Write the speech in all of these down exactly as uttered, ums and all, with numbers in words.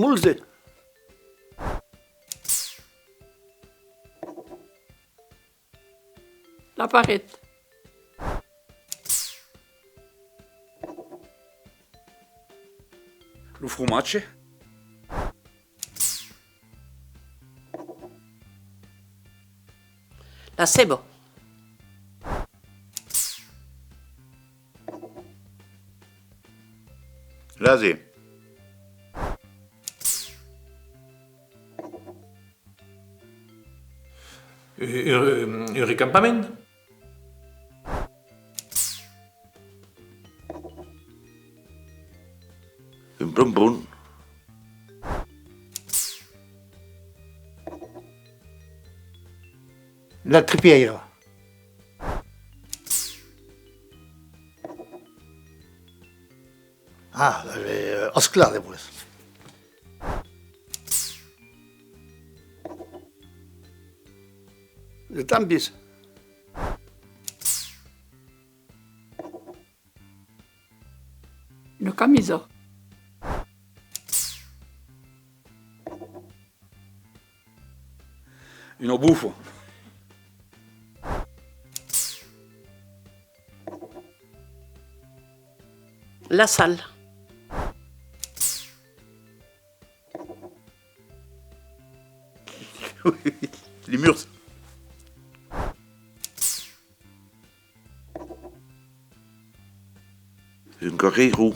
Molze. La paret. Lo fromatge. La ceba. L'ase. Un, un, un recampament. Un pompon. La tripièira. Ah, eh, esclar, de plus. Le tambis. Una camisa. Una bufa. La sal. Les murs. Un carreiro.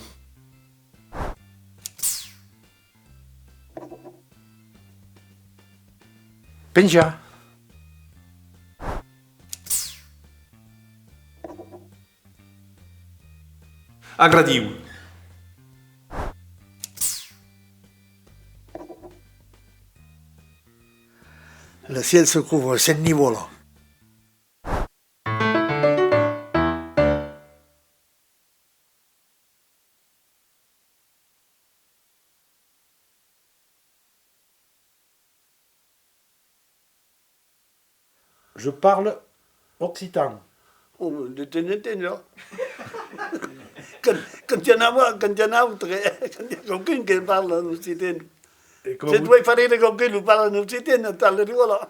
Penjar. Agradiu. Le ciel se couvre, se nivola. Je parle occitan. Oh, de temps en temps, non? Quand, quand i a, quand i a un autre, quand i a qualqu'un que parla en occitan. Se tu vas faire de qualqu'un que parla en occitan, tal, voilà.